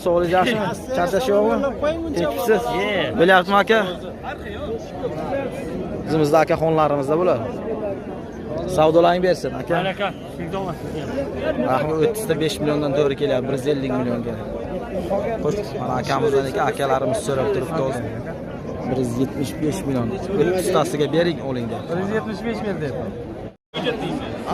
Sog'lik yaxshimi? Charchash yo'qmi? Tinchmisiz? Bo'lyaptimi aka? Bizimizda akaxonlarimizda bular. Savdolaring bersin aka. Rahmat, 35 milliondan to'g'ri kelyapti, 150 millionga. Xo'sh, mana akamizdan aka akalarimiz so'rab turibdi hozir. 175 million. 30 tasiga bering, oling deyapti. 175 ber deyapti.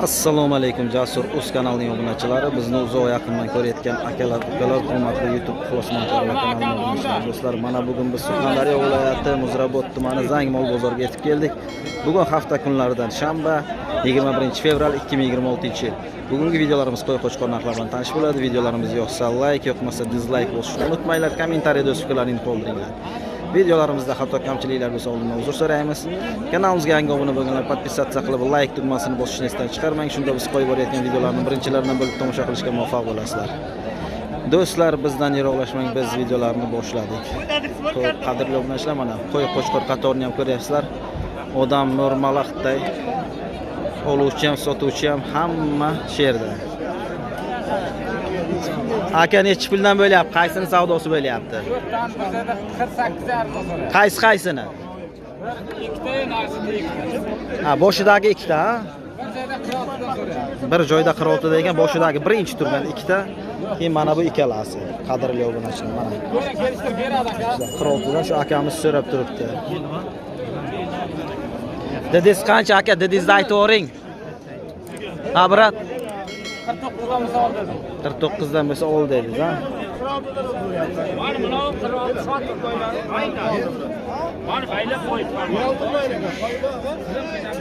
Assalomu alaykum Jasur Uz kanalining obunachilari, bizni uzoq yaqindan ko'rayotgan akalar, ukalar, hurmatli YouTube ixlosmandlari va kanalning obunachilari. Do'stlar, mana bugun biz Surxondaryo viloyati Muzrabot tumani Zangmol bozoriga yetib keldik. Bugun hafta kunlaridan shanba, 21 fevral 2026-yil. Bugungi videolarimiz qo'y qo'chqor narxlari bilan tanish bo'ladi. Videolarimiz yoqsa like, yoqmasa dislike bosishni unutmanglar. Kommentariyada o'z fikrlaringizni qoldiringlar. Videolarimizda xato kamchiliklar bo'lsa oldindan uzr so'raymiz. Kanalimizga yangi obuna bo'lganlar подписаться qilib, like tugmasini bosishni esdan chiqarmang. Shunda biz qo'yib borayotgan videolarni birinchilardan bo'lib tomosha qilishga muvaffaq bo'lasizlar. Do'stlar, bizdan yiroqlashmang, biz videolarni boshladik. Xo'p, qadrli obunachilar, mana qo'y qo'chqor qatorini ham ko'ryapsizlar. Odam mo'rmalaqday, oluvchi ham, sotuvchi ham hamma shu yerda. Aka, nechi puldan bo'lyapti? Qaysini savdosi bo'lyapti? 48,5 so'rayapti. Qaysi qaysini? Ikkita, narsida ikkita. Ha, boshidagi ikkita, ha? Bir joyda 46dan so'rayapti. Bir joyda 46 degan, boshidagi birinchi turgan ikkita, keyin mana bu ikkalasi. Qadrli obunachilar, mana. Buni kelishtirib beradi aka. 46 dan shu akamiz so'rab turibdi. Dedingiz qancha aka? Dedingizni aytavering. Ha, брат. 49dan bo'lsa ol dedim. 49 dan bo'lsa ol dedingiz, ha? Mana buni 46 sotib qo'yadi. Mana baylab qo'yib.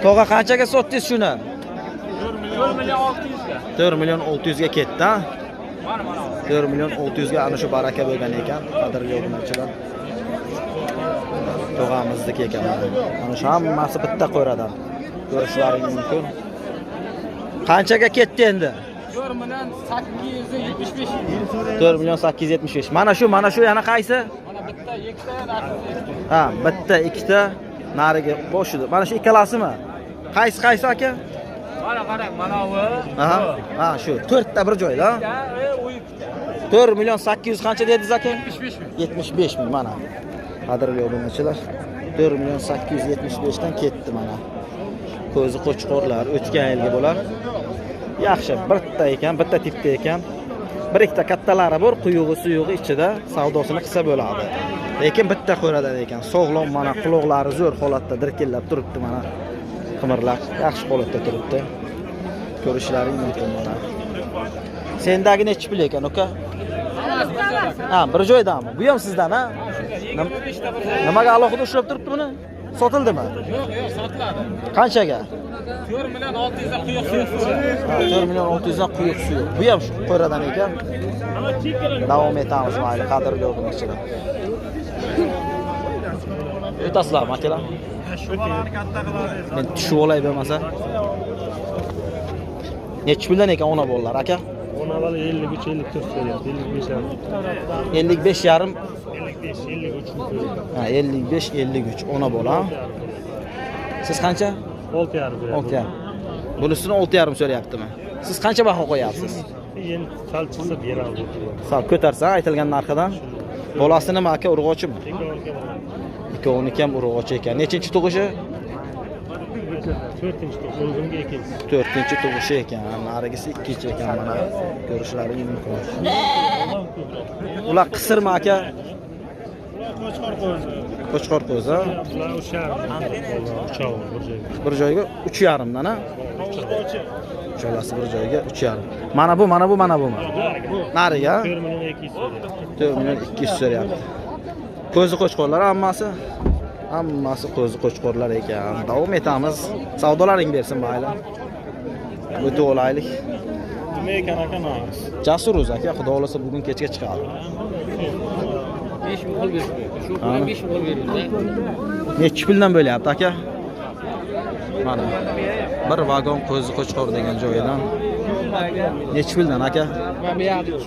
Tog'a, qanchaga sotdingiz shuni? 4 million 600 ga. 4 million 600 ga ketdi, ha? Mana mana. 4 million 600 ga ana shu baraka bo'lgan ekan, qadrli obunachilar. Tog'amizniki ekan mana. Mana shu hammasi bitta qo'radan. Ko'rishlaring mumkin. Qanchaga ketdi endi? 4 million 875. 4 million 875. Mana shu, mana shu yana qaysi? Mana bitta, ikkita, narsida ikkita. Ha, bitta, ikkita, narigi boshida. Mana shu ikkalasimi? Qaysi qaysi aka? Mana qarang, mana bu. Aha. Ha, shu. To'rtta bir joyda. Ikkita, u ikkita. 4 million 800 qancha dedingiz aka? 75 ming. 75 ming mana. Qadrli obunachilar, 4 million 875 dan ketdi mana. Ko'zi qo'chqorlar o'tgan yilgi bular. Yaxshi, bitta ekan, bitta tipda ekan. Bir ikkita kattalari bor, quyug'i suyug'i ichida, savdosini qilsa bo'ladi. Lekin bitta qo'radan ekan. Sog'lom mana, quloqlari zo'r holatda dirkillab turibdi mana. Qimirlab, yaxshi holatda turibdi. Ko'rishlaring mumkin mana. Sendagi nechi pul ekan, uka? Ha, bir joydami? Bu ham sizdan, ha? 25 ta bir joy. Nimaga alohida ushlab turibdi buni? Sotildimi? Yo'q, yo'q, sotiladi. Qanchaga? 4 million 600 dan quyuq suyuq so'rayapti. Ha, 4 million 600 dan quyuq suyuq. Bu ham shu qo'radan ekan. Davom etamiz, mayli, qadrli obunachilar. O'tasizlarmi, akalar? Men tushib olay bo'lmasa. Nechi puldan ekan ona bolalar, aka? Ona bola 53, 54 so'rayapti, 55 yarim. 55 yarim. 55, 53 so'rayapti. Ha, 55, 53 ona bola. Siz qancha? 6 yarim so'rayapti. 6 yarim. Bunisini 6 yarim so'rayaptimi? Siz qancha baho qo'yapsiz? Endi sal chiqsa beramiz. Sal ko'tarsa aytilgan narxidan. Bolasi nima aka, urg'ochimi? Ikkovini ham urg'ochi ekan. Nechinchi tug'ishi? To'rtinchi tug'ish, o'zimga ikkinchisi. To'rtinchi tug'ishi ekan. Narigisi ikkinchi ekan mana. Ko'rishlaring mumkin. Ular qisirmi aka? Qo'chqor qo'zi. Qo'chqor qo'zi, ha? Bular 3,5, uchovi bir joyga. Bir joyga 3,5 dan, ha? Uchalasi bir joyga 3,5. Mana bu, mana bu, mana bumi? Narigi, ha? 4 million 200 so'rayapti. 4 million 200 so'rayapti. Ko'zi qo'chqorlar hammasi. Hammasi ko'zi qo'chqorlar ekan. Davom etamiz. Savdolaring bersin mayli. O'tib olaylik. Nima ekan aka nomingiz? Jasur o'zi aka, xudo xohlasa bugun kechga chiqadi. 5 ming qo'l berdi. Shu Ana. 5 ming qo'l berildi. Nechi puldan bo'lyapti aka? Mana bir vagon qo'zi qo'chqor degan joyidan. Nechi puldan aka? Va bu yoqda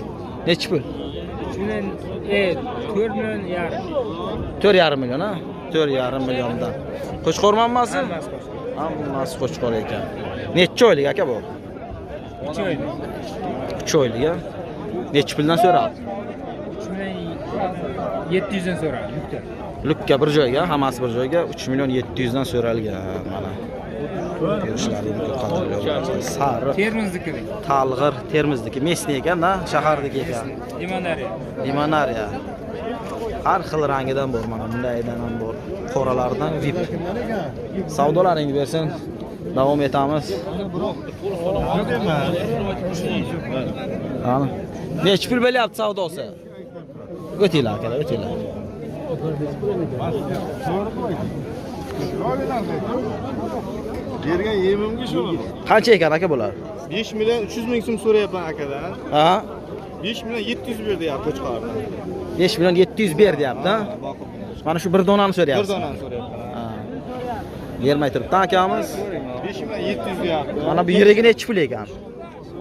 Nechi pul? 3 million, 4 million yarim. 4,5 million, ha? 4,5 milliondan. Qo'chqormi hammasi? Hammasi qo'chqor ekan. Nechi oylik aka bu? 3 oylik. 3 oylik, ha? Nechi puldan so'radi? 3 700 dan so'radi, lukka. Lukka bir joyga, hammasi bir joyga 3 million 700 dan so'ralgan mana. Ko'rishlaring mumkin qadrli obunachilar. Sariq. Termizniki. Talg'ir Termizniki, mesni ekan-da, shaharniki ekan. Limonariya. Limonariya. Har xil rangidan bor mana, bundaydan ham bor. Qoralardan VIP. Savdolaringni bersin. Davom etamiz. Ana. Necha pul bo'lyapti savdosi? O'tinglar akalar, o'tinglar. Bergan yemimga shu. Qancha ekan aka bular? 5 million 300 ming so'm so'rayapman akadan. Ha? 5 million 700 berdi deyapti qo'chqordan. 5 million 700 ber deyapti, ha? Mana shu bir donani so'rayapsiz. Bir donani so'rayapman. Ha. Bermay turibdi akamiz. 5 million 700 deyapti. Mana bu yirigi necha pul ekan?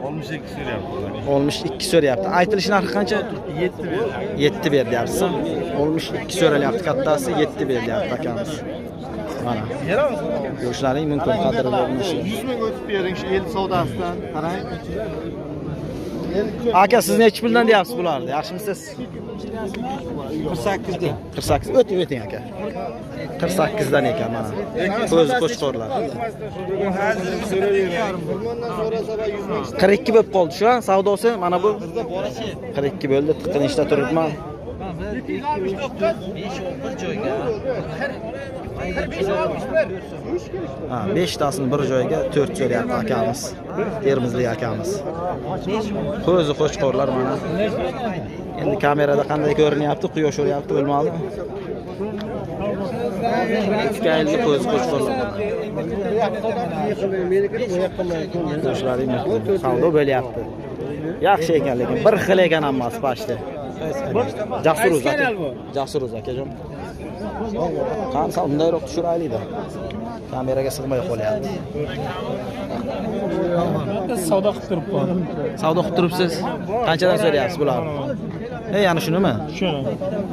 62 so'rayapti. 62 so'rayapti. Aytilish narxi qancha? 7 berdi. 7 ber deyapsiz. 62 so'ralyapti kattasi, 7 ber deyapti akamiz. Mana. Ko'rishlaring mumkin qadrli obunachilar. 100 ming o'tib bering shu el savdosidan. Qarang. Aka, siz necha puldan deyapsiz bularni? Yaxshimisiz? 48 dan. 48. O'ting, o'ting aka. 48 dan ekan mana. Ko'z qo'chqorlar. 42 bo'lib qoldi shu, savdosi mana bu. 42 bo'ldi, tiqilinchda turibman. Ha, 5 tasini bir joyga 4 so'rayapti akamiz. Termizlik akamiz. Ko'zi qo'chqorlar mana. Endi kamerada qanday ko'rinyapti, quyosh uryapti, bilmadim. 2 yillik ko'zi qo'chqorlar. Ko'rishlaring mumkin. Savdo bo'lyapti. Yaxshi ekan lekin bir xil ekan hammasi pashti. Jasur o'z aka. Jasur o'z akajon. Qani sal bundayroq tushiraylik-da. Kameraga sig'may qolyapti. Savdo qilib turibman. Savdo qilib turibsiz? Qanchadan so'rayapsiz bularni? Yana shunimi? Shuni.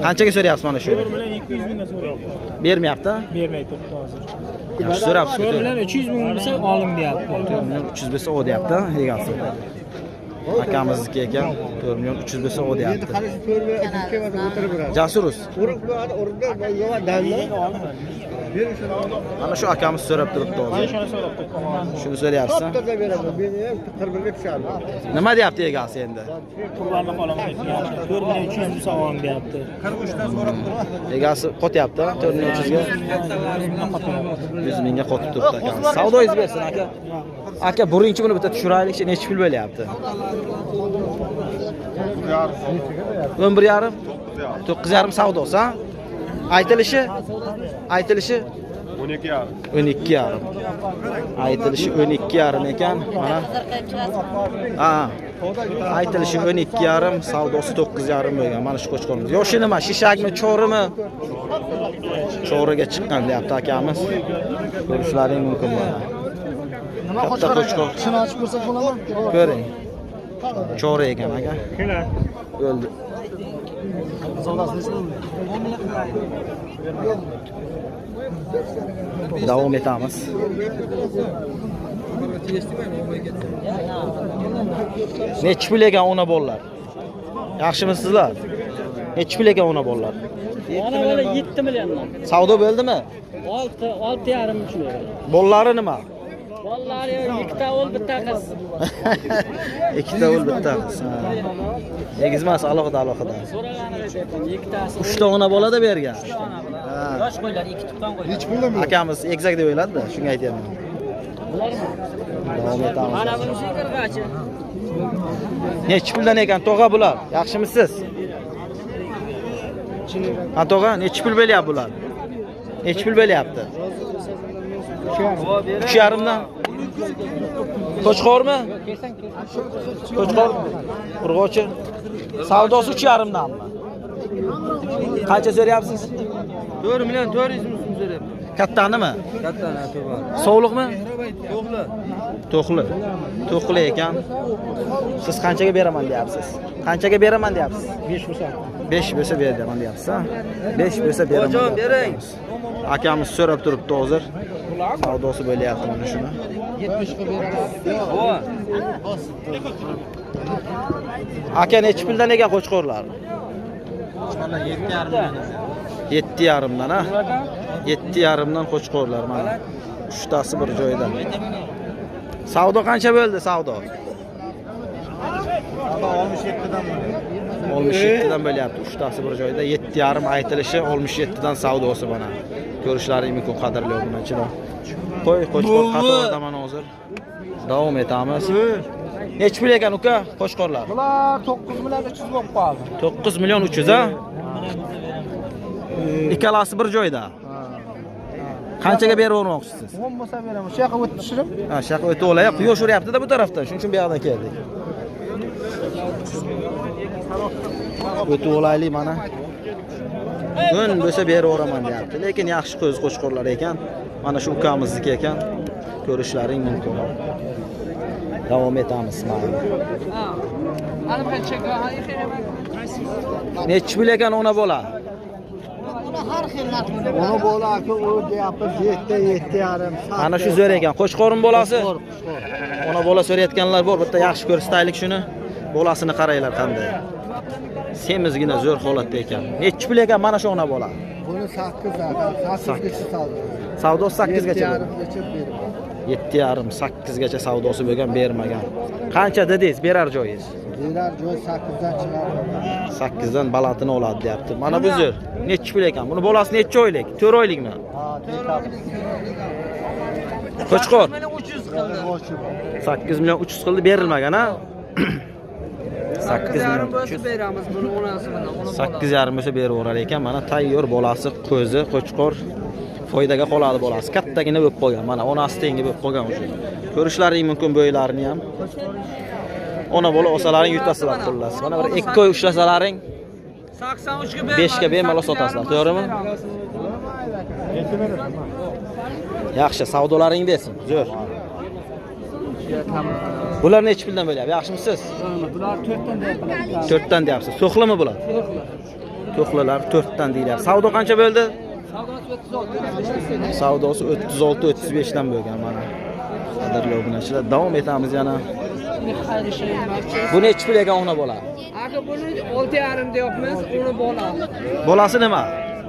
Qanchaga so'rayapsiz mana shuni? 4 million 200 mingdan so'rayapti. Bermayapti? Bermay turibdi hozir. Yaxshi so'rayapsiz. 4 million 300 ming bo'lsa oling deyapti. 4 million 300 bo'lsa o deyapti, egasi. Akamizniki ekan, 4 million 300 bo'lsa o deyapti. Jasuruz. Mana shu akamiz so'rab turibdi hozir. Shuni so'rayapsiz. Nima deyapti egasi endi? Qurbonlik olaman deyapti. 4 million 300 bo'lsa oling deyapti. Egasi qotyapti, 4 million 300 ga. 100 mingga qotib turibdi akamiz. Savdoyingiz bersin aka. Aka, birinchi buni bitta tushiraylikchi, necha pul bo'lyapti? 11,5 9,5 savdosi, ha? Aytilishi? Aytilishi 12,5. 12,5. Aytilishi 12,5 ekan, mana. Ha. Aytilishi 12,5, savdosi 9,5 bo'lgan. Mana shu qo'chqorimiz. Yoshi nima? Shishakmi, cho'rimi? Cho'riga chiqqan deyapti akamiz. Ko'rishlaring mumkin mana. Katta qo'chqor. Shuni ochib ko'rsak bo'ladimi? Ko'ring. Cho'ri ekan aka. O'ldi. Davom etamiz. Necha pul ekan ona bolalar? Yaxshimisizlar? Necha pul ekan ona bolalar? Ona bola 7 milliondan. Savdo bo'ldimi? 6, 6,5 uchun. Bolalari nima? Bolalari ikkita o'g'il, bitta qiz. Ikkita o'g'il, bitta qiz. Egiz emas, alohida alohida. So'raganini aytyapman, ikkitasi. 3 ta ona bolada bergan. Yosh qo'ylar, ikki tuqqan qo'ylar. Necha puldan bu? Akamiz egizak deb o'yladi-da, shunga aytyapman. Davom etamiz. Mana bunisi qirg'achi. Necha puldan ekan tog'a bular? Yaxshimisiz? Ha tog'a, necha pul bo'lyapti bular? Necha pul bo'lyapti? 3,5 dan. Qo'chqormi? Qo'chqor. Urg'ochi. Savdosi 3,5 danmi? Qancha so'rayapsiz? 4 million 400 ming so'm so'rayapman. Kattanimi? Kattani to'g'ri. Sovliqmi? To'g'ri. To'qli. To'qli ekan. Siz qanchaga beraman deyapsiz? Qanchaga beraman deyapsiz? 5 bo'lsa. 5 bo'lsa beraman deyapsiz, ha? 5 bo'lsa beraman. Bojon bering. Akamiz so'rab turibdi hozir. Savdosi bo'lyapti mana shuni. 70 qilib beraman. Aka necha puldan ekan qo'chqorlar? 7,5 dan ha? 7,5 dan qo'chqorlar mana. Uchtasi bir joyda. Savdo qancha bo'ldi savdo? 67 dan bo'ldi. 67 dan bo'lyapti. Uchtasi bir joyda 7,5 aytilishi, 67 dan savdosi mana. Ko'rishlaring mumkin qadrli obunachilar. Qo'y, qo'chqor qatorida mana hozir. Davom etamiz. Necha pul ekan uka qo'chqorlar? Bular 9 million 300 bo'lib qoldi. 9 million 300 ha? Ikkalasi bir joyda. Qanchaga berib yubormoqchisiz? 10 bo'lsa beraman. Shu yoqqa o'tib tushirib. Ha, shu yoqqa o'tib olayap, quyosh uryapti-da bu tarafdan. Shuning uchun bu yoqdan keldik. O'tib olaylik mana. Kun bo'lsa berib yuboraman deyapti. Lekin yaxshi qo'z qo'chqorlar ekan. Mana shu ukamizniki ekan. Ko'rishlaring mumkin. Davom etamiz mana. Necha pul ekan ona bola? Ona bola aka u deyapti 7, 7,5. Ana shu zo'r ekan. Qo'chqorim bolasi. Ona bola so'rayotganlar bor. Bitta yaxshi ko'rsataylik shuni. Bolasini qaranglar qanday. Semizgina zo'r holatda ekan. Necha pul ekan mana shu ona bola? Buni 8 aka, 8 gacha savdo. Savdo 8 gacha. 7,5gacha berib. 7,5 8 gacha savdosi bo'lgan, bermagan. Qancha dedingiz berar joyingiz? Berar joy 8 dan chiqadi. 8 dan balandini oladi deyapti. Mana bu zo'r. Necha pul ekan? Buni bolasi necha oylik? 4 oylikmi? Ha, dekabr. Qo'chqor. 8 million 300 qildi, berilmagan ha? 8 million 300 beramiz buni onasi bilan. 8,5 bo'lsa beraverar ekan. Mana tayyor bolasi, qo'zi, qo'chqor foydaga qoladi bolasi. Kattagina bo'lib qolgan. Mana onasi tengi bo'lib qolgan o'sha. Ko'rishlaring mumkin bo'ylarini ham. Ona bola olsalaring yutasizlar xullas. Mana bir 2 oy ushlasalaring 83 ga beramiz. 5 ga bemalol sotasizlar, to'g'rimi? Yaxshi, savdolaring bersin. Zo'r. Bular necha puldan bo'lyapti? Yaxshimisiz? Bular 4 dan deyapti. 4 dan deyapsiz. To'xlimi bular? To'xlilar 4 dan deyilyapti. Savdo qancha bo'ldi? Savdosi 36-35 dan bo'lgan mana. Qadrli obunachilar, davom etamiz yana. Bu necha pul ekan ona bola? Aka buni 6,5 deyapmiz, uni bola. Bolasi nima?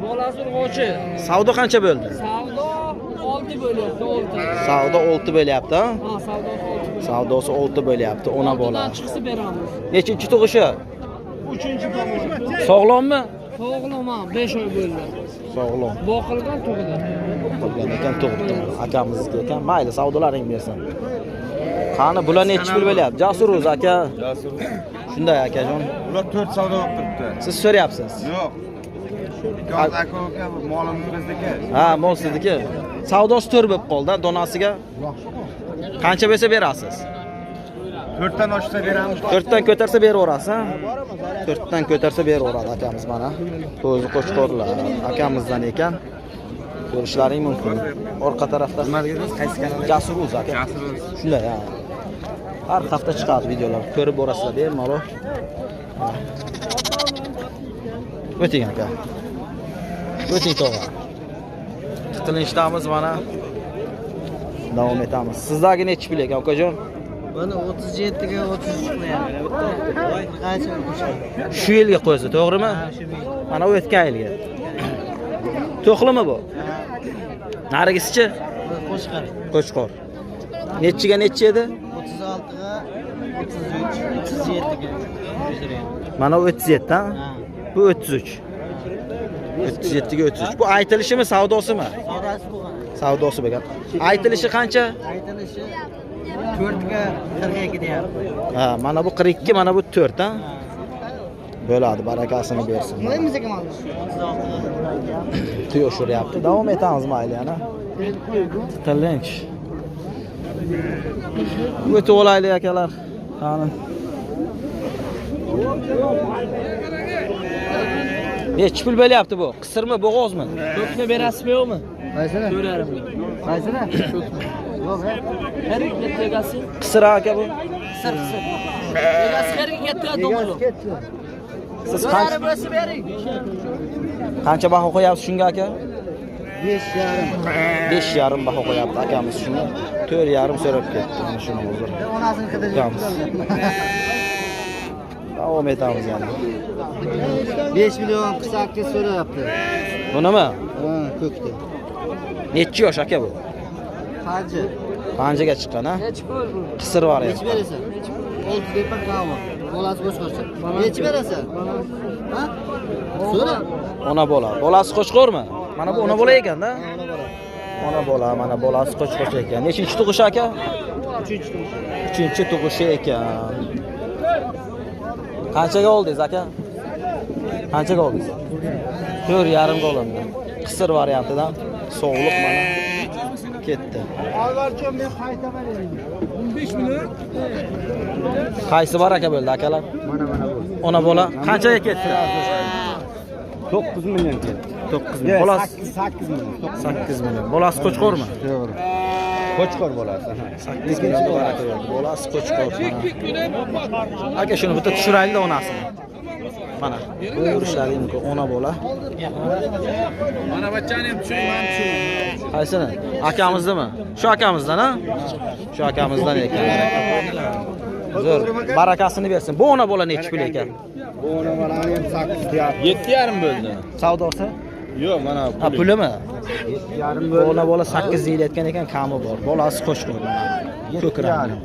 Bolasi urg'ochi. Savdo qancha bo'ldi? Savdo 6 bo'lyapti, 6. Savdo 6 bo'lyapti, ha? Ha, savdosi 6. Savdosi 6 bo'lyapti, ona bola. Chiqsa beramiz. Nechinchi tug'ishi? 3-tug'ishi. Sog'lommi? Sog'lom, 5 oy bo'ldi. Sog'lom. Boqilgan tug'di. Boqilgan ekan, tug'ibdi. Akamizniki ekan. Mayli, savdolaring bersin. Qani bular necha pul bo'lyapti? Jasur o'z aka. Jasur. Shunday akajon. Ular 4 savdo bo'lib turibdi. Siz so'rayapsiz? Yo'q. Ikkoz aka uka molimiz bizniki. Ha, mol sizniki. Savdosi 4 bo'lib qoldi, donasiga. Qancha bo'lsa berasiz? 4 dan oshsa beramiz. 4 dan ko'tarsa beraverasiz, ha? 4 dan ko'tarsa beraveradi akamiz mana. Ko'zi qo'chqorlar akamizdan ekan. Ko'rishlaring mumkin. Orqa tarafda qaysi kanal? Jasur o'z aka. Shunday, ha. Har hafta chiqadi videolar. Ko'rib borasizlar bemalol. O'ting aka. O'ting tog'a. Tiqilinchdamiz mana. Davom etamiz. Sizdagi necha pul ekan, ukajon? Buni 37 ga 33 qo'yapti. Qancha qo'shadi? Shu yilga qo'ysa, to'g'rimi? Mana u o'tgan yilga. To'xlimi bu? Narigisichi? Qo'chqor. Qo'chqor. Nechiga necha edi? 36 ga 33, 37 ga. Mana u 37 ha? Bu 33. 37 ga 33. Bu aytilishimi, savdosimi? Savdosi bo'lgan. Savdosi bo'lgan. Aytilishi qancha? Aytilishi 4 ga 42 deyapti. Ha, mana bu 42, mana bu 4 ha? Bo'ladi, barakasini bersin. Quyosh uryapti. Davom etamiz mayli yana. Tiqilinch. O'tib olaylik akalar. Qani. Necha pul bo'lyapti bu? Qisirmi, bo'g'ozmi? Ko'pni berasizmi yo'qmi? Qaysini? 4,5. Qaysini? Yo'q, Qirq ketdi egasi. Qisir aka bu. Qisir, qisir. Egasi qayerga ketdi, domla? ketdi. Siz qancha bo'lsa bering. Qancha baho qo'yapsiz shunga aka? 5,5. 5,5 baho qo'yapti akamiz shuni. 4,5 so'rab ketdi mana shuni hozir. Onasini qidirib. Davom etamiz yana. 5 million 48 so'rayapti. Bu nima? Ha, ko'kda. Nechi yosh aka bu? Qancha? Panjaga chiqqan, ha? Qisir Nechi variant. berasan? 6 tepa qavmi. Bolasi boshqacha. Nechi berasan? Ha? So'ra. Ona bola. Bolasi qo'chqormi? Mana bu ona bola ekan-da. Ona bola. Ona bola, mana bolasi qo'chqor ekan. Nechinchi tug'ishi aka? Uchinchi tug'ishi ekan. Qanchaga oldingiz aka? Qanchaga oldingiz? 4,5 ga olindi. Qisir variantidan sog'liq mana ketdi. Qaysi baraka bo'ldi akalar? Mana bu. Ona bola qanchaga ketdi? 9 million ketdi. 9 million. Bolasi 8 million. 8 million. Bolasi qo'chqormi? To'g'ri. Qo'chqor bolasi. 8 million baraka bo'ldi. Bolasi qo'chqor. Mana. Aka shuni bitta tushiraylik onasini. Mana ko'rishlaring mumkin ona bola. Mana bachani ham tushiring, mana tushiring. Qaysini? Akamizdimi? Shu akamizdan, ha? Shu akamizdan ekan. Zo'r. Barakasini bersin. Bu ona bola nechi pul ekan? Bu ona bolani ham 8 deyapti. 7,5 bo'ldi. Savdosi? Yo'q, mana Ha, pulimi? 7,5 Bu bo'ldi. ona bola 8 deyilayotgan ekan, kami bor. Bolasi qo'chqor mana. Ko'k rangli.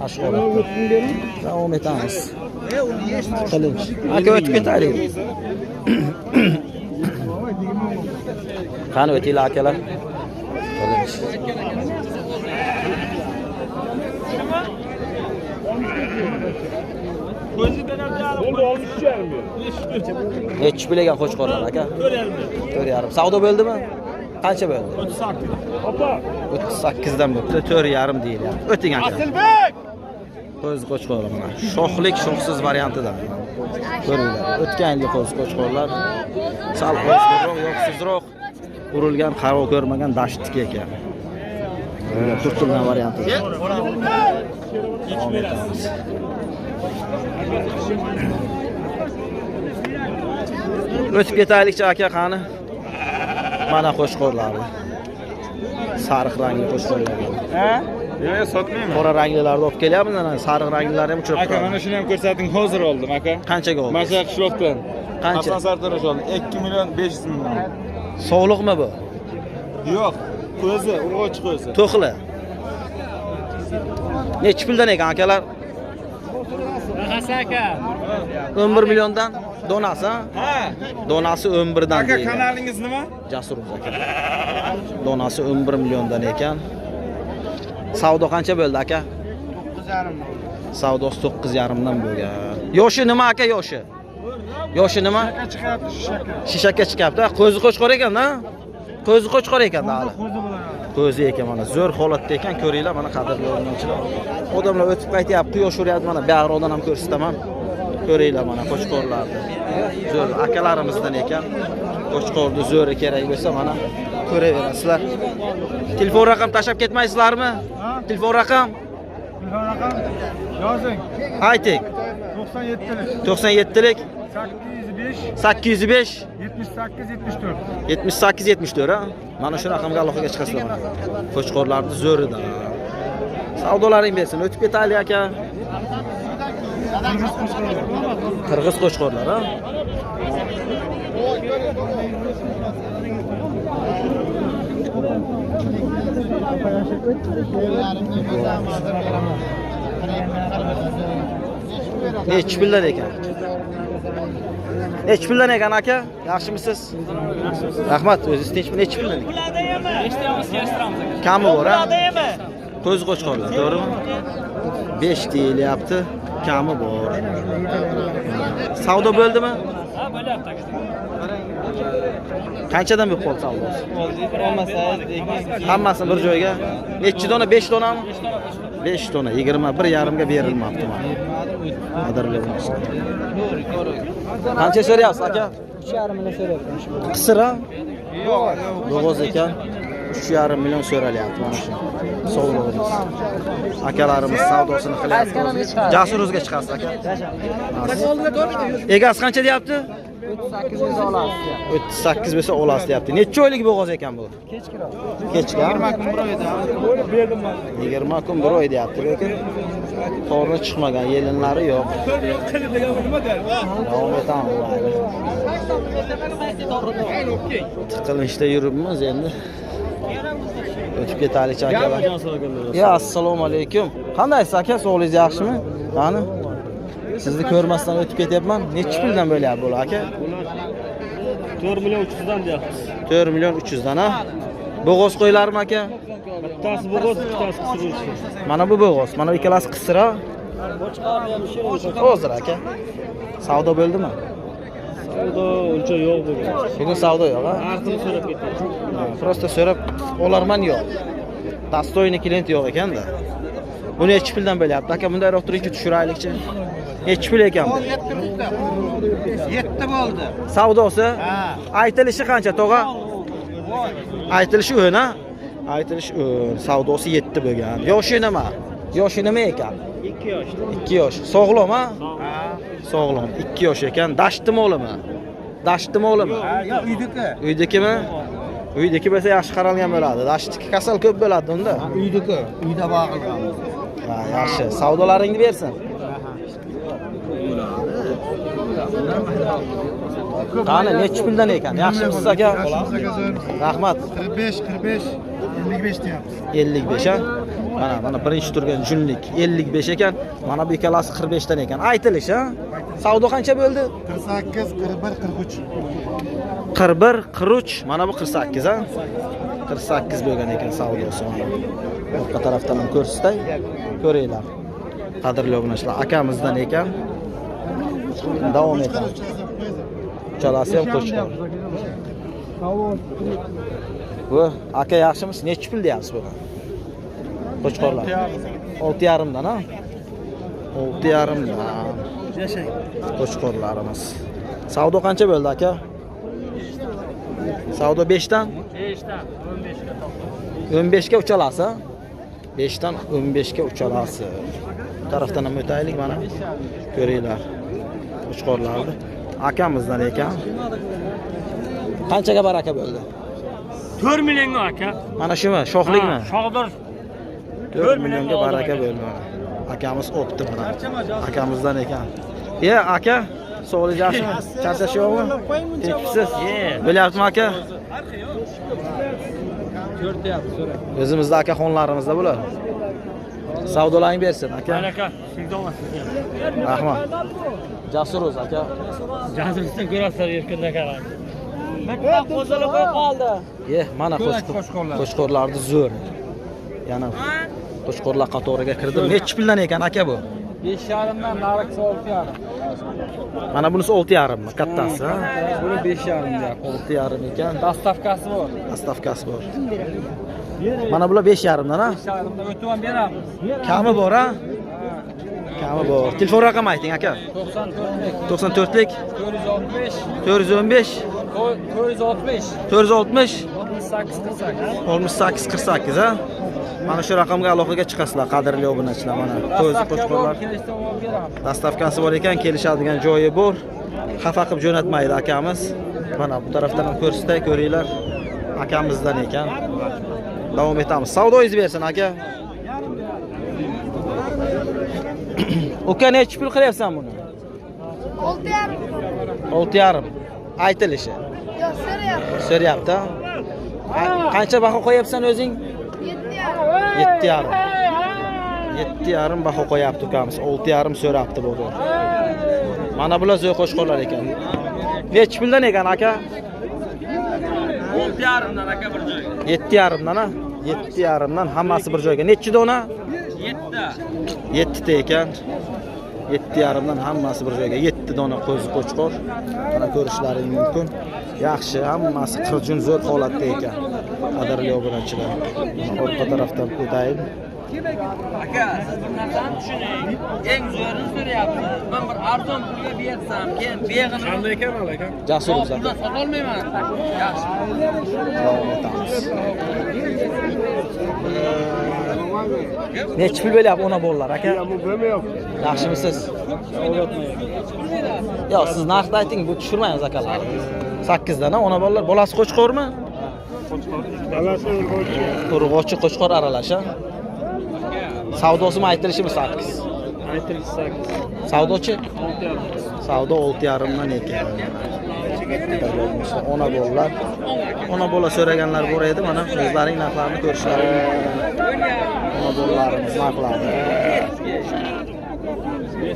Ashxobodda. Davom etamiz. Qilinch. Aka o'tib ketaylik. Qani o'tinglar akalar. Qilinch. Nechi pul ekan qo'chqorlar aka? 4,5. Savdo bo'ldimi? Qancha bo'ldi? 38. 38 dan bo'pti. 4,5 deyilyapti. O'ting aka. Asilbek! Qo'z qo'chqorlar mana. Shoxlik, shoxsiz variantidan. Ko'ringlar. O'tgan yilgi qo'z qo'chqorlar sal qo'zroq, yo'qsizroq urilgan, qarov ko'rmagan dashtniki ekan. Turtilgan variantida. Davom etamiz. O'tib ketaylikchi aka qani. Mana qo'chqorlar. Sariq rangli qo'chqorlar. Ha? Yo'q, sotmayman. Qora ranglilarni olib kelyapmiz, ana sariq ranglilarni ham uchrab Aka, turadi. mana shuni ham ko'rsating, hozir oldim aka. Qanchaga oldingiz? Masha qishloqdan. Qancha? Hasan Sartarosh oldim. 2 million 500 ming. Sog'liqmi bu? Yo'q, qo'zi, urg'ochi qo'zi. To'qli. Nechi puldan ekan akalar? Hasan aka. 11 milliondan donasi, ha? Ha. Donasi 11 dan Aka, deyiladi. kanalingiz nima? Jasur aka. Donasi 11 milliondan ekan. Savdo qancha bo'ldi aka? 9,5. Savdosi 9,5 dan bo'lgan. Yoshi nima aka yoshi? Yoshi nima? Chiqyapti shishaka. Shishakka chiqyapti. Ko'zi qo'chqor ekan-da? Ko'zi qo'chqor ekan-da hali. Ko'zi ekan mana zo'r holatda ekan, ko'ringlar mana qadrli obunachilar. Odamlar o'tib qaytyapti, quyosh uryapti mana bag'roqdan ham ko'rsataman. Ko'ringlar mana qo'chqorlarni. Zo'r akalarimizdan ekan. Qo'chqorni zo'ri kerak bo'lsa mana ko'raverasizlar. Telefon raqam tashlab ketmaysizlarmi? Telefon raqam? Telefon raqam yozing. Ayting. 97lik 97lik 805 805 78 74. 78 74 ha? Mana shu raqamga aloqaga chiqasizlar mana. Qo'chqorlarni zo'ridan. Savdolaring bersin. O'tib ketaylik aka. Qirg'iz qo'chqorlar ha? Nechi puldan ekan? Nechi puldan ekan aka? Yaxshimisiz? Rahmat, o'zingiz tinchmi? Nechi puldan ekan? Kami bor, ha? Ko'z qo'chqorlar, to'g'rimi? 5 deyilyapti, kami bor. Savdo bo'ldimi? Ha, bo'lyapti aka. Qanchadan bo'lib qoldi savdosi? Hammasini bir joyga. Nechi dona? 5 donami? 5 dona 21,5 ga berilmabdi mana. Qadrli obunachilar. Qancha so'rayapsiz aka? 3,5 million so'rayapman. Qisir ha? Bo'g'oz ekan. 3,5 million so'ralyapti mana shu. Sovlig'imiz. Akalarimiz savdosini qilyapti. Jasur o'ziga chiqasiz aka. Egasi qancha deyapti? 38 bo'lsa olasiz. 38 bo'lsa olasiz deyapti. Necha oylik bo'g'oz ekan bu? Kechkiroq. Kechki. 20 kun bir oyda. 20 kun bir oy deyapti, lekin torni chiqmagan, yelinlari yo'q. Davom etamiz. Tiqilinchda yuribmiz endi. O'tib ketaylik akalar. Ya assalomu alaykum. Qandaysiz aka? Sog'ligingiz yaxshimi? Qani? Sizni ko'rmasdan o'tib ketyapman. Nechi puldan bo'lyapti bular aka? 4 million 300 dan deyapmiz. 4 million 300 dan ha? Bo'g'oz qo'ylarmi aka? Bittasi bo'g'oz, ikkitasi qisir. Mana bu bo'g'oz, mana bu ikkalasi qisir ha? Hozir aka. Savdo bo'ldimi? Savdo uncha yo'q bugun. Bugun savdo yo'q ha? Narxini so'rab ketdi. Prosta so'rab olarman yo'q. Dostoyni klient yo'q ekanda. Buni nechi puldan bo'lyapti aka? Bundayroq turingchi tushiraylikchi. Nechi pul ekan bu? 7 bo'ldi. Savdosi? Aytilishi qancha tog'a? Aytilishi 10 ha? Aytilishi 10, savdosi 7 bo'lgan. Yoshi nima? Yoshi nima ekan? 2 yosh. 2 yosh. Sog'lom ha? Sog'lom. 2 yosh ekan. Dashtmi o'limi? Dashtmi o'limi? Ha, yo'q, uydiki. Uydikimi? Uydiki bo'lsa yaxshi qaralgan bo'ladi. Dashtniki kasal ko'p bo'ladi unda. Uydiki, uyda boqilgan. Ha, yaxshi. Savdolaringni bersin. Qani nechi puldan ekan? Yaxshimisiz aka? Rahmat. 45, 45, 55 deyapmiz. 55 ha? Mana birinchi turgan junlik 55 ekan. Mana bu ikkalasi 45 dan ekan. Aytilish ha? Savdo qancha bo'ldi? 48, 41, 43. 41, 43, mana bu 48 ha? 48 bo'lgan ekan savdosi mana. Orqa tarafdan ham ko'rsatay, ko'ringlar. Qadrli obunachilar, akamizdan ekan. Davom etamiz. Uchalasi ham qo'chqor. Bu aka yaxshimisiz? Nechi pul deyapsiz buni? Qo'chqorlar. 6,5 dan ha? 6,5 dan. Qo'chqorlarimiz. Savdo qancha bo'ldi aka? Savdo 5 dan? 5 dan 15 ga to'xtab. 15 ga uchalasi, ha? 5 dan 15 ga uchalasi. Bu tarafdan ham o'taylik mana. Ko'ringlar. Qo'chqorlarni. Akamizdan ekan. Qanchaga baraka bo'ldi? 4 millionga aka. Mana shumi? Shoxlikmi? Shoxdor 4 millionga baraka bo'ldi mana. Akamiz o'pdi mana. Akamizdan ekan. Ya aka, sog'lik yaxshimi? Charchash yo'qmi? Tekpisiz. Bo'lyaptimi aka? O'zimizda akaxonlarimizda bular. Savdolaring bersin aka. Baraka, sizga. Rahmat. Jasur o'z aka. Jasurdan ko'rasizlar erkinda qarang. Bitta qo'zili qo'yib qoldi. Ye, mana qo'chqorlarni zo'r. Yana qo'chqorlar qatoriga kirdi. Nechi puldan ekan aka bu? 5,5 dan narxi 6,5. Mana bunisi 6,5 mi? Kattasi, ha? Buni 5,5 deyapti. 6,5 ekan. Dastavkasi bor. Dastavkasi bor. Mana bular 5,5 dan, ha? 5,5 dan o'tib ham beramiz. Kami bor, ha? Kami bor. Telefon raqami ayting aka. 94lik 94lik 415 415 460 460 68 48. 68 48 ha? Mana shu raqamga aloqaga chiqasizlar, qadrli obunachilar. Mana ko'z qo'chqorlar. Dastavkasi bor ekan, kelishadigan joyi bor. Xafa qilib jo'natmaydi akamiz. Mana bu tarafdan ham ko'rsatay, ko'ringlar. Akamizdan ekan. Davom etamiz. Savdoyingiz bersin aka. Uka nechi pul qilyapsan buni? 6,5. 6,5. Aytilishi. Yo'q, so'rayapti. So'rayapti. Qancha baho qo'yapsan o'zing? 7,5. 7,5. 7,5 baho qo'yapti ukamiz. 6,5 so'rabdi bozor. Mana bular zo'r qo'chqorlar ekan. Nechi puldan ekan aka? 6,5 dan aka bir joyga. 7,5 dan ha? 7,5 dan hammasi bir joyga. Nechi dona? 7 ta. 7 ta ekan. 7,5 dan hammasi bir joyga. 7 dona qo'zi qo'chqor. Mana ko'rishlaring mumkin. Yaxshi, hammasi qirjun zo'r holatda ekan. Qadrli obunachilar. Orqa tarafdan o'tayin. Aka, siz bir narsani tushuning. Eng zo'rini so'rayapsiz. Men bir arzon pulga bersam, keyin beg'ini Qanday ekan aka? Jasur puldan sota olmayman. Yaxshi. Davom etamiz. Nechi pul bo'lyapti ona bolalar aka? Yaxshimisiz? Yo'q, siz narxni ayting, bu tushirmaymiz akalar. 8 dan ona bolalar. Bolasi qo'chqormi? Bolasi urg'ochi. Urg'ochi qo'chqor aralash, ha? Savdosimi aytilishimi 8? Aytilishi 8. Savdochi? 6,5. Savdo 6,5 dan ekan. Ona bolalar. Ona bola so'raganlar bor edi. Mana o'zlaring narxlarini ko'rishlari mumkin. Ona bolalarimiz narxlari.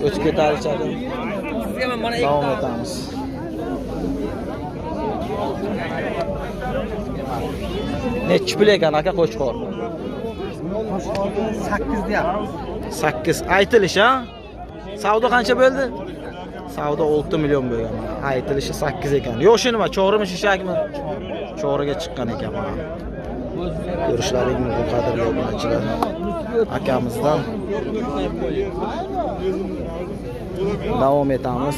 O'tib ketarichadi. Davom etamiz. Nechi pul ekan aka qo'chqor? 8 deyapmiz. 8 aytilish ha? Savdo qancha bo'ldi? Savdo 6 million bo'lgan mana. Aytilishi 8 ekan. Yoshi nima? Cho'g'rimi, shishakmi? Cho'g'riga chiqqan ekan mana. Ko'rishlaring mumkin qadrli obunachilar. Akamizdan davom etamiz.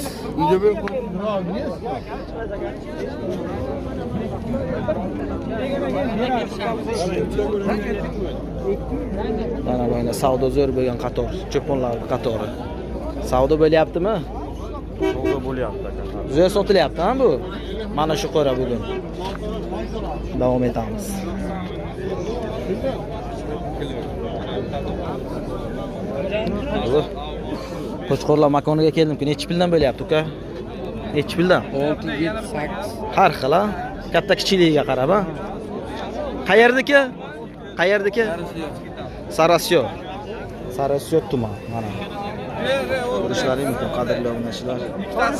Mana bu savdo zo'r bo'lgan qator, cho'ponlar qatori. Savdo bo'lyaptimi? Savdo bo'lyapti aka. Zo'r sotilyapti ha bu? Mana shu qo'ra bugun. Davom etamiz. Qo'chqorlar makoniga keldim. Nechi puldan bo'lyapti uka? Nechi puldan? 6, 7, 8. Har xil ha? Katta kichikligiga qarab ha? Qayerdiki? Qayerdiki? Sarasiyo. Sarasiyo tuman mana. Ko'rishlaring mumkin qadrli obunachilar.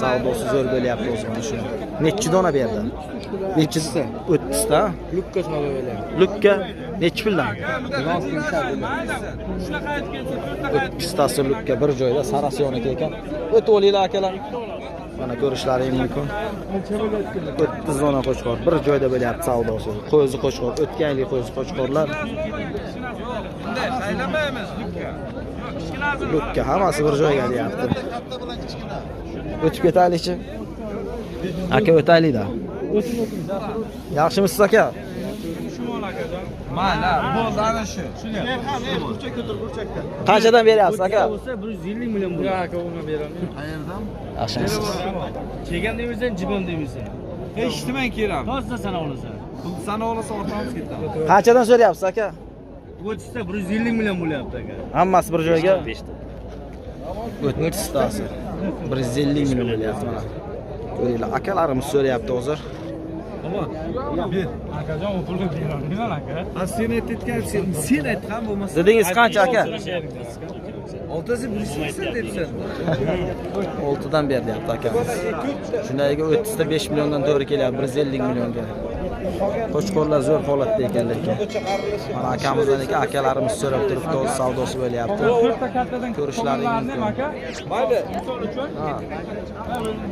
Savdosi zo'r bo'lyapti o'zi mana shuni. Nechi dona bu yerda? Nechisi? 30 ta. Lukka savdo bo'lyapti. Lukka nechi puldan? 30 tasi lukka bir joyda Sarasiyoniki ekan. O'tib olinglar akalar. Mana ko'rishlaring mumkin. 30 dona qo'chqor bir joyda bo'lyapti savdosi. Qo'zi qo'chqor, o'tgan yilgi qo'zi qo'chqorlar. Lukka hammasi bir joyga deyapti. O'tib ketaylikchi. Aka o'taylik-da. Yaxshimisiz aka? Mana bo'ldi ana shu. Qanchadan beryapsiz aka? Bo'lsa 150 million bo'ladi. Yo'q aka, unga berolmayman. Qayerdan? Yaxshimisiz? Chegam demaysan, jibom demaysan. Eshitmang kerak. Toza sana olasan. Pul sana olsa ortamiz ketadi. Qanchadan so'rayapsiz aka? O'tsa 150 million bo'lyapti aka. Hammasi bir joyga? 30 tasi. 150 million bo'lyapti mana. Ko'ringlar, akalarimiz so'rayapti hozir. Ber. Akajon, u pulga berolmayman aka. Ha sen aytayotgan, sen aytgan bo'lmasa. Dedingiz qancha aka? 6 180 debsan. 6 dan ber deyapti akamiz. Shundayga 30 ta 5 milliondan to'g'ri kelyapti, 150 millionga. Qo'chqorlar zo'r holatda ekan lekin. Mana akamizdan ekan, akalarimiz so'rab turibdi, o'z savdosi bo'lyapti. Ko'rishlaring mumkin. Mayli. Misol uchun,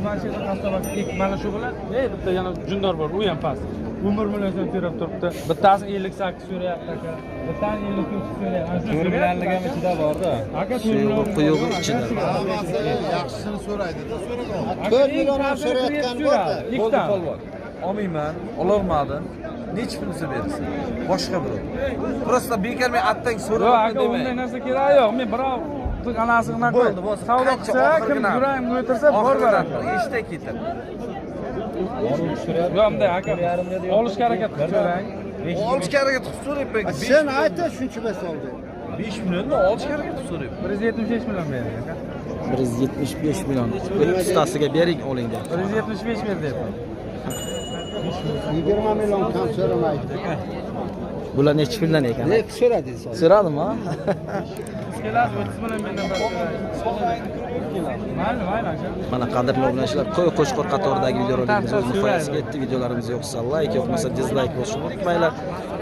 mana shu yerda mana shu bilan, bitta yana jundor bor, u ham past. 11 million so'm so'rab turibdi. Bittasi 58 so'rayapti aka. Bittasi 53 so'rayapti. 4 millionligi ham ichida bor-da. Aka, Suyug'i, quyug'i ichida. Yaxshisini so'raydi-da, so'ragan. 4 million ham so'rayotgan bor-da. Bo'ldi polvon. Olmayman, ololmadim. Nechi pul desa bersin. Boshqa birov. Prosta bekor men attang Yo'q aka, so'raman unday demang. narsa keragi yo'q. Men birov anasi qilma Bo'ldi, bo'ldi. Savdo Qancha qilsa, kim oxirgi narx? yuragimga o'tirsa, bor Oxirgi beradi. eshitda ketar. Yo'q, bunday aka. Olishga harakat qilib so'rang. Olishga harakat qilib so'rayapman. Sen ayt shuncha bas oldi. 5 millionni olishga harakat qilib so'rayapman. 175 million bering aka. 175 million. 30 tasiga bering, oling deyapti. 175 ber deyapman. 20 million kam so'ramaydi. Bular nechi puldan ekan? Ne so'radingiz? So'radim ha? Kelasiz 30 million mendan Mayli, mayli aka. Mana qadrli obunachilar, qo'y qo'chqor qatoridagi videorolikimiz o'z nihoyasiga yetdi. Videolarimiz yoqsa like, yoqmasa dislike bosishni unutmanglar.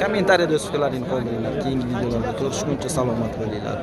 Kommentariyada o'z fikrlaringni qoldiringlar. Keyingi videolarda ko'rishguncha salomat bo'linglar.